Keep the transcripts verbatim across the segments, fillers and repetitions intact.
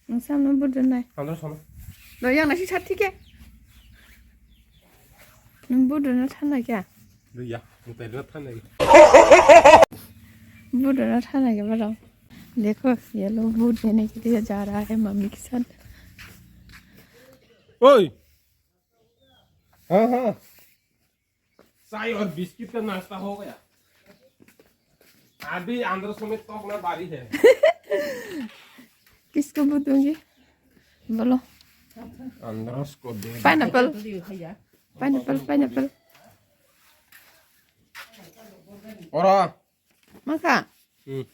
Nwng samno budonai. Andro sono. Lo yang nasi chat thike. Nwng budona thanai kya? Lo ya, nwng taino thanai. Budona thanai kya balo. देखो, ये लोग वोट देने के लिए जा रहा है मम्मी के साथ। ओए। हाँ, हाँ। चाय और बिस्किट का नाश्ता हो गया। अभी आंध्र समेत तोकना बारी है। किसको वोट दूंगी? बोलो। आंध्रस को दे। पाइनएप्पल। Pineapple, pineapple. और Maka. Hmm.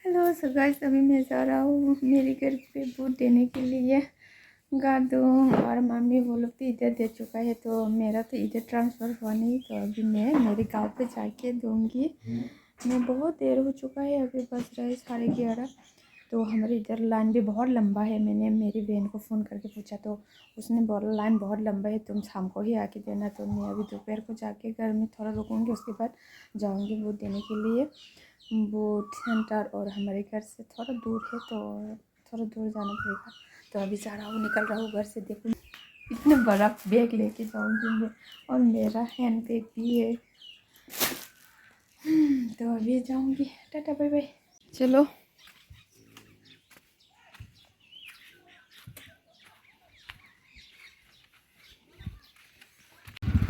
Hello, so guys, अभी मैं जा रहा हूँ मेरे घर पे वोट देने के लिए। गादुम और मम्मी वो लोग तो इधर दे चुका है, तो मेरा तो इधर ट्रांसफर हुआ नहीं, तो अभी मैं मेरे गांव पे जाके दूंगी। मैं बहुत देर हो चुका है, अभी बज रहा है साढ़े ग्यारह। तो हमारे इधर लाइन भी बहुत लंबा है। मैंने मेरी बहन को फ़ोन करके पूछा, तो उसने बोला, "लाइन बहुत लंबा है, तुम शाम को ही आके देना।" तो मैं अभी दोपहर को जाके घर में थोड़ा रुकूंगी, उसके बाद जाऊंगी वोट देने के लिए। वोट सेंटर और हमारे घर से थोड़ा दूर है, तो थोड़ा दूर जाना पड़ेगा। तो अभी जा रहा हूँ, निकल रहा हूँ घर से। देखो, इतना बड़ा बैग लेके जाऊंगी मैं, और मेरा हैंड बैग भी है। हम्म, तो अभी जाऊंगी। Tata, bye bye. चलो।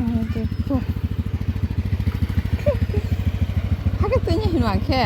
ये देखो। Hake tini hino angkhe.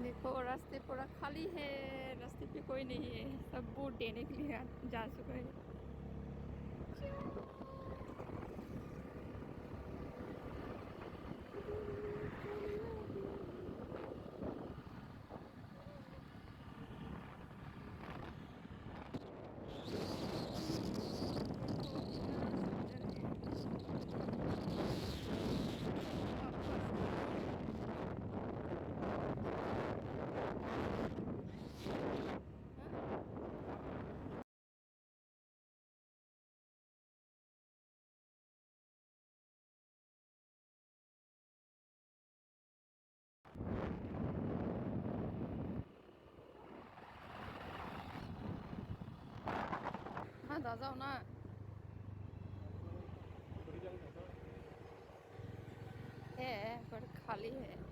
देखो, रास्ते पूरा खाली है, रास्ते पे कोई नहीं है, सब वोट देने के लिए आ, जा चुका है। हाँ, दादा हो ना। है, पर खाली है।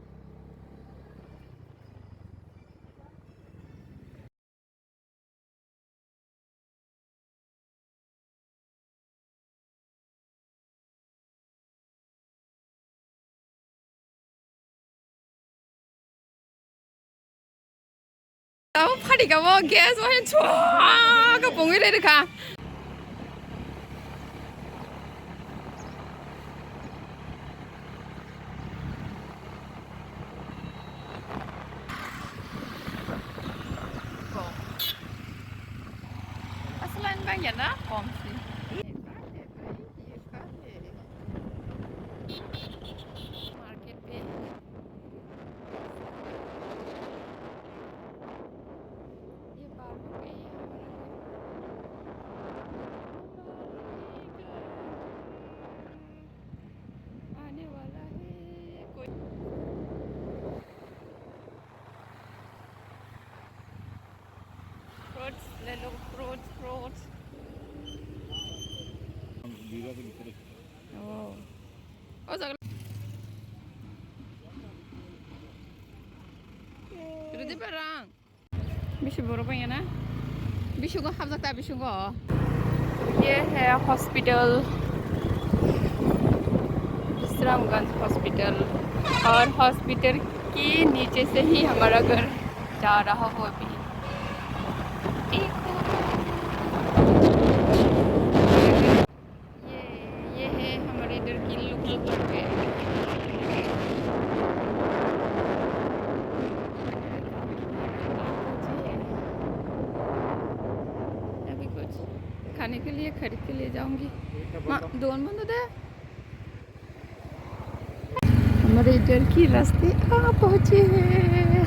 Abo phadi kabo gas wahin chua ka pungwi rw kha. Aslan bang ya na kong si. Market pe. ये बालू पे ही हमारा घर। आने वाला है कोई। Fruits ले लो, fruits, fruits। Oh। Oh, जागल। Rudi barang. Bisi borok bangya na? Bisingo habjak ta bisingo. ये है हॉस्पिटल, विश्रामगंज हॉस्पिटल। और हॉस्पिटल के नीचे से ही हमारा घर जा रहा हो अभी। खाने के लिए खरीद के ले जाऊंगी। हाँ, दोन बंद दे। हमारे इधर की रास्ते आ पहुंचे हैं।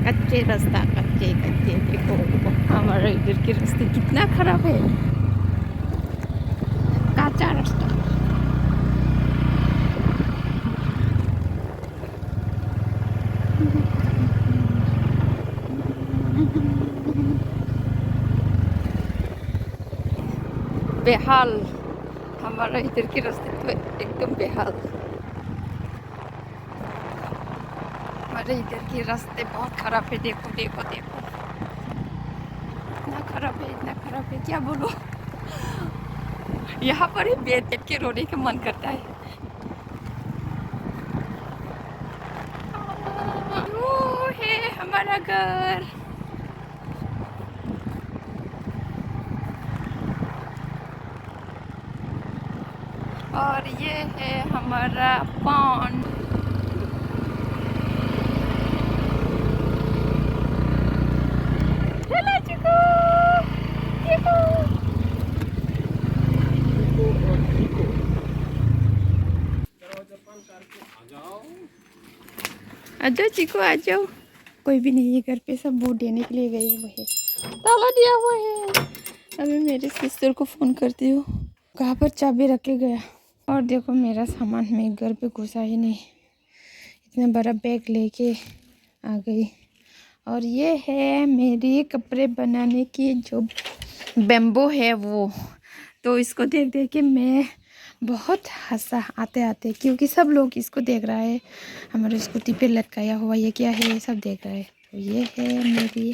कच्चे रास्ता, कच्चे, कच्चे। देखो, हमारे इधर के रास्ते कितना खराब है, कच्चा रास्ता। बेहाल। हमारा इधर के रास्ते तो एकदम बेहाल। हमारे इधर के रास्ते बहुत खराब है। देखो, देखो, देखो, इतना खराब है, इतना खराब है, क्या बोलो। यहाँ पर ही बैठ बैठ के रोने का मन करता है। वो है हमारा घर। और ये है हमारा pond। Hello, चिकू। चिकू। आ जाओ चिकू, आ जाओ। कोई भी नहीं है घर पे, सब वोट देने के लिए गए हुए हैं। ताला दिया हुआ है। अभी मेरे सिस्टर को फोन करती हूँ, कहाँ पर चाबी रख के गया। और देखो मेरा सामान, मैं घर पे घुसा ही नहीं, इतना बड़ा बैग लेके आ गई। और ये है मेरी कपड़े बनाने की जो बैम्बू है वो, तो इसको देख देख के मैं बहुत हंसा आते आते, क्योंकि सब लोग इसको देख रहा है। हमारे स्कूटी पे लटकाया हुआ ये क्या है, ये सब देख रहा है। तो ये है मेरी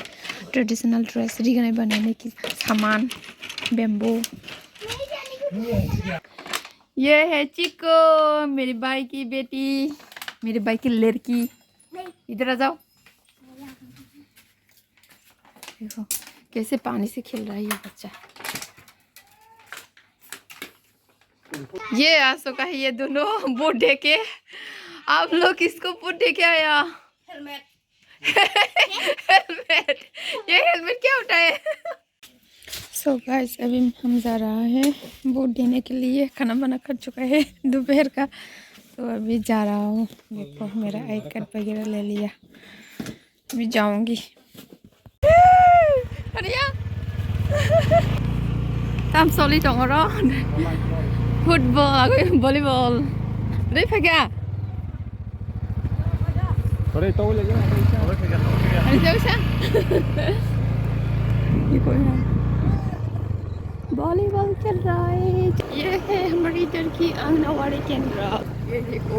ट्रेडिशनल ड्रेस, रिगनाई बनाने की सामान, बैम्बू। ये है चिको, मेरे भाई की बेटी, मेरे भाई की लड़की। इधर आ जाओ। देखो कैसे पानी से खेल रहा है ये बच्चा। ये आ चुका है ये दोनों बूट दे के। आप लोग किसको बूट दे के आया? हेलमेट। हेलमेट। ये हेलमेट क्या होता है? सो गाइस, अभी हम जा रहा है वोट देने के लिए। खाना बना कर चुका है दोपहर का, तो अभी जा रहा हूँ। देखो मेरा आई कार्ड वगैरह ले लिया, अभी जाऊंगी। Aria. Tam soli tongo ro. Football, agoi volleyball. Rei phaga. Ore to le. Ani jauh sa. Ye koi hai? Volleyball khel raha hai. Ye hai hamari idhar ki anganwadi kendra. ये देखो,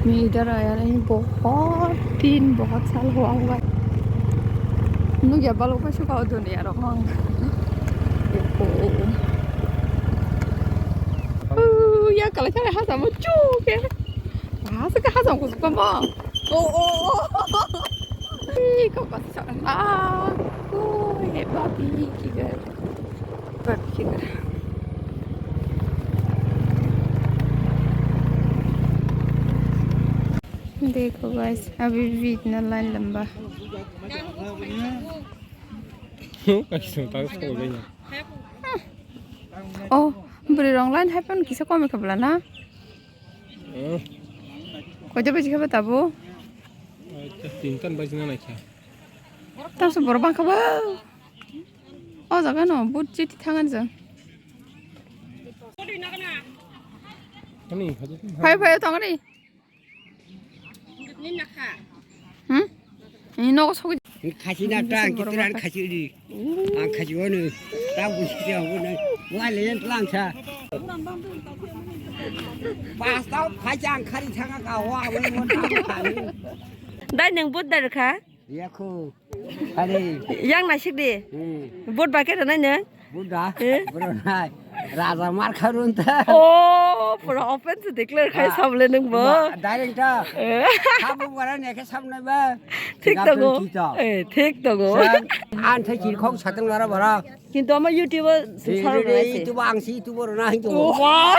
मैं इधर आया नहीं, बहुत दिन, बहुत साल हुआ होगा। Nugya balok kaisa kau dunia rok mang. Oh, ya kalau cara hasa mau cuk ya. Hasa ke hasa mau suka mau. Oh, oh, oh. Ih, kau kasih sana. Oh, hebat nih, kigar. देखो गाइस, अभी भी इतना लाइन लंबा। Oh, bwrwi rok line hai phano kisa kom khe bwla na? Koita baji khe ba tabuk? Tinta baji na naikha. Tamsa borok bangkha bo. O jaga no but chiti thangani jang. Phai phai tongani. Hmm? Ini nogo sogwi. Khasi na ta, ang kiti ran khasi di. Ang khasi wano. Ta busi kya wano. Wa le yan tlang sa. Pas tau phai jang khari thanga ka wa wano. Dai nang but dar kha? Yakho. Are. Yang nasik di. Hmm. But ba khe rwnai nang? Buddha, eh? Bro nai. Raja mar kharun ta. Oh, pura open se declare khai sable nang bo. Direct ta. Eh. Sabu bara ne khe sab nai ba. Thik tongo. Eh, thik tongo. An thai chirkhok satang nara bara. Kintu ama YouTube sar nai se. YouTube ang si YouTube ro nai to. Oh, wow.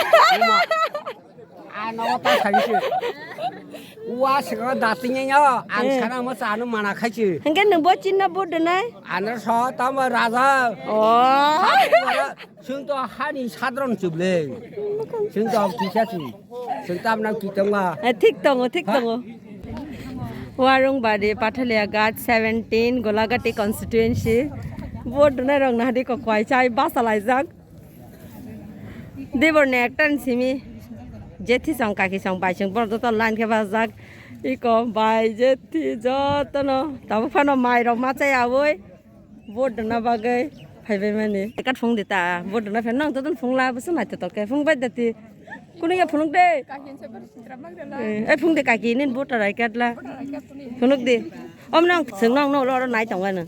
Ano ta sai se. Ua saka datingnya ya, ang Eh. sana mo sanu mana khachi. Hingke nung bo chinna bo donai? Ano so tamo raja. Oh. Sung to hani sadron chuble. Sung to kisa si. Sung tam na kitong ma. Eh, thik tongo, thik Ha? tongo. Warung bari Pathalia Ghat seventeen, Golagati constituency. Bo donai rok na hadi ko kwai chai basa laijak. Dibor ni ekta ni simi jethi song kaki song bai song borok joto line khe bajak. Iko bai jethi joto no tabuk phano mai rok ma chai aui vote dona bagwi phaibai mani. Ekat phung di ta vote dona phen nong joto phung la bwswk naithotok khe phung bai da ti. Kunu ya phunuk de. Eh, eh, phung de kaki nin vote rai kat la. Phunuk di. Om nong seng nong no lo ro nai tong ano.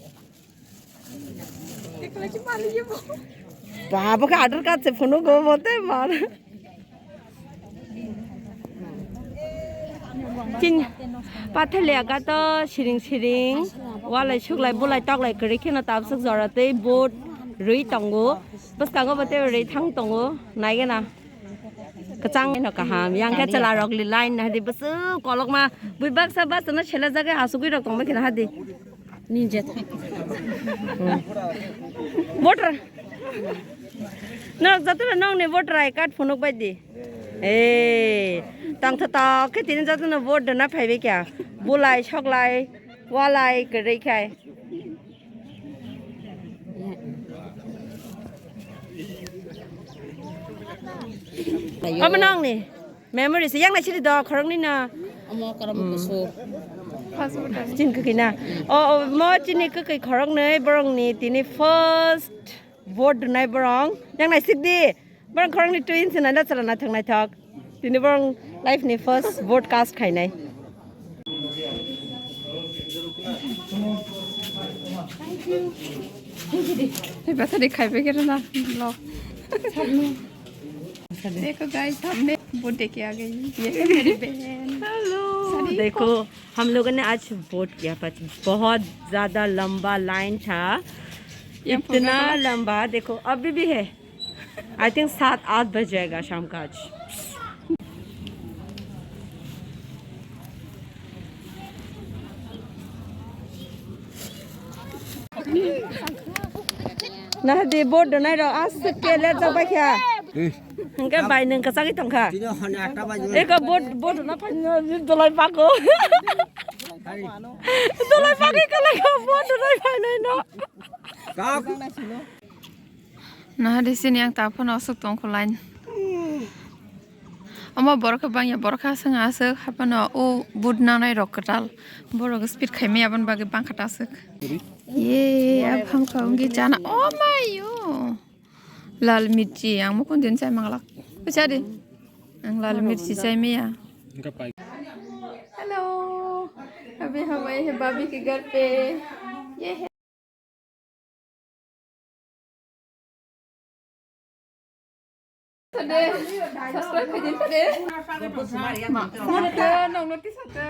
Babo khe Aadhaar card se phunuk go bote mar. Chin Pathalia Ghat o siring siring walai suklai bulai toklai kwrwi kheno tabswk jora tei vote rwi tongo. Bwskango bo tei rwi thang tongo. Naigena kwchang no kaham. Yang khe chwla rok li line na hadi bwswk kolokma bui baksa basa no sela jaga asugwi rok tongma khena hadi. Ninja thang. Voter. Nok jatuna nokni voter I D card phunuk bai di. Eh, tang tha tok khe tini jatuna vote dona phaibai kya. Bulai, soklai, walai, kwrwi khai. Omo nokni. Memories yang nai siri do khoroknwi no. Omo korom kusu. Chin kwkwi na. O, o, mo chini kwkwi khoroknwi borokni tini first vote rwnai borok. Yang nai sikdi. Borok khoroknwi twin se nai da chwla naithok naithok. Tini borok life ni first vote cast khainai. Hey, basa de khai begera na lo. देखो गाइस, हमने वोट दे के आ गई। ये है मेरी बहन। हेलो। देखो, हम लोगों ने आज वोट किया, पर बहुत ज्यादा लंबा लाइन था, इतना लंबा, देखो, अभी भी है। आई थिंक सात आठ बज जाएगा शाम का आज। Nah, di board donai rok aswk ke lerjak bai kha. Hingke bai nwng kwchagwi tongkha. Eko board, board na phai no, dolai pago. Dolai pagwi kwlai kha, board donai phainai no. Nahadi sini ang taphano aswk tongkha line. Omo borok khe bangya, borok khe aswk aswk haphano o board nanai rok kwtal. Borok speed khaimaya aboni bagwi bangkha ta aswk. Ye, aphang phang wngwi chana. Oh my yo. Lal mirchi, ang mukun din chai manglak. Bwchadi. Ang lal mirchi chai maya. Hello. Abhi hum aaye hain bhabhi ke ghar pe. Ye hai. Sade, subscribe khaidi sade. Ma, ma, nong noti sade.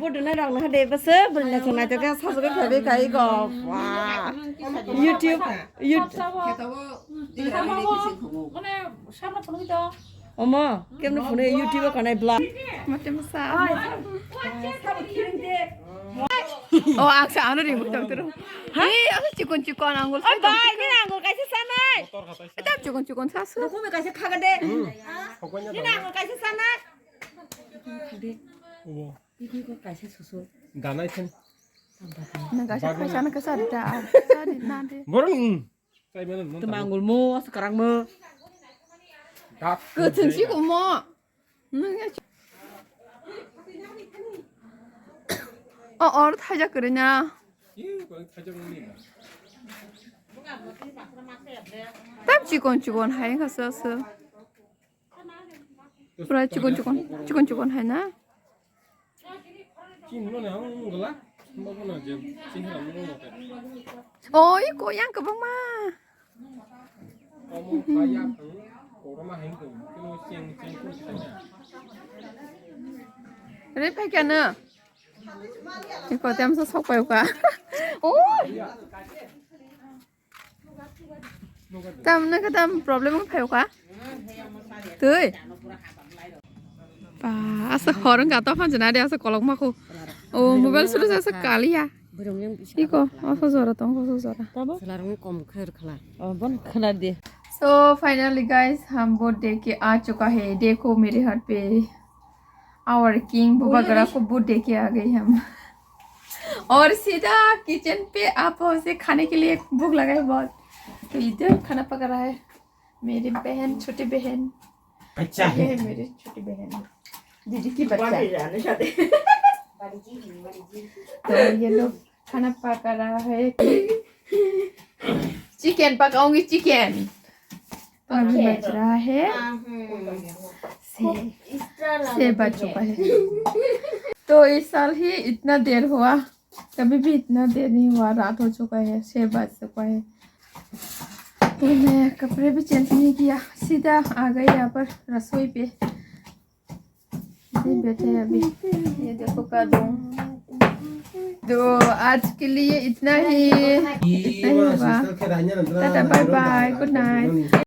Bodo na rang na de bese, bel na chunga jaga subscribe khaidi kai go. Wah. YouTube, YouTube. Omo, kemne phone YouTube kanai vlog. Mate masa. Oh, ang sa ano rin mo tong turo. Hey, ang chikon chikon anggul. Oi, bai, ni anggul kaisa sanai. Ito chikon chikon sa su. Ko me kaisa khaga de. Ni anggul kaisa sanai. Iko iko kaisa susu. Danai sen. Na kaisa kaisa na kaisa da. Sa di na de. Borong. Tuma anggul mo, sekarang mo. Kwthwng si kumo. Nwng ya. O or thaijak kwrwi na. Tam chikon chikon hai wngkha se se. Pura chikon chikon, chikon chikon hai na. Chini no nang wngla, wngma bono je chihra wngma tei. Oi, ko yang kwbangma. Omo kaya ang koroma hai wngkha, kino cheng cheng ko chaya. Re phai kya na? Iko tem sa sok payo ka. Oh. Tam na ka tam problem ang phayo ka. Tui. Ba, asa hor wngkha to phan jana de asa kolok mako. O mobile suru asa kaliya. Iko, oso jora tong, oso jora. Tabo? Selarong kom kher khala. O bon khana de. So finally guys, हम बर्थडे के आ चुका है। देखो मेरे हाथ पे। Our king बुबा गरा को बर्थडे के आ गई हम। और सीधा किचन पे आप उसे खाने के लिए भूख लगा है बहुत। तो इधर खाना पका रहा है मेरी बहन, छोटी बहन। अच्छा ये है। है मेरी छोटी बहन, दीदी की बच्चा। तो ये लोग खाना पका रहा है। चिकन पकाऊंगी, चिकन। तो अभी बज रहा है छः, छः बज चुका है। तो इस साल ही इतना देर हुआ, कभी भी इतना देर नहीं हुआ। रात हो चुका है, छः बज चुका है। तो मैं कपड़े भी चेंज नहीं किया, सीधा आ गई यहाँ पर रसोई पे। ये बैठे हैं अभी, ये देखो कदम। तो आज के लिए इतना ही, इतना ही हुआ। Tata, bye bye, good night.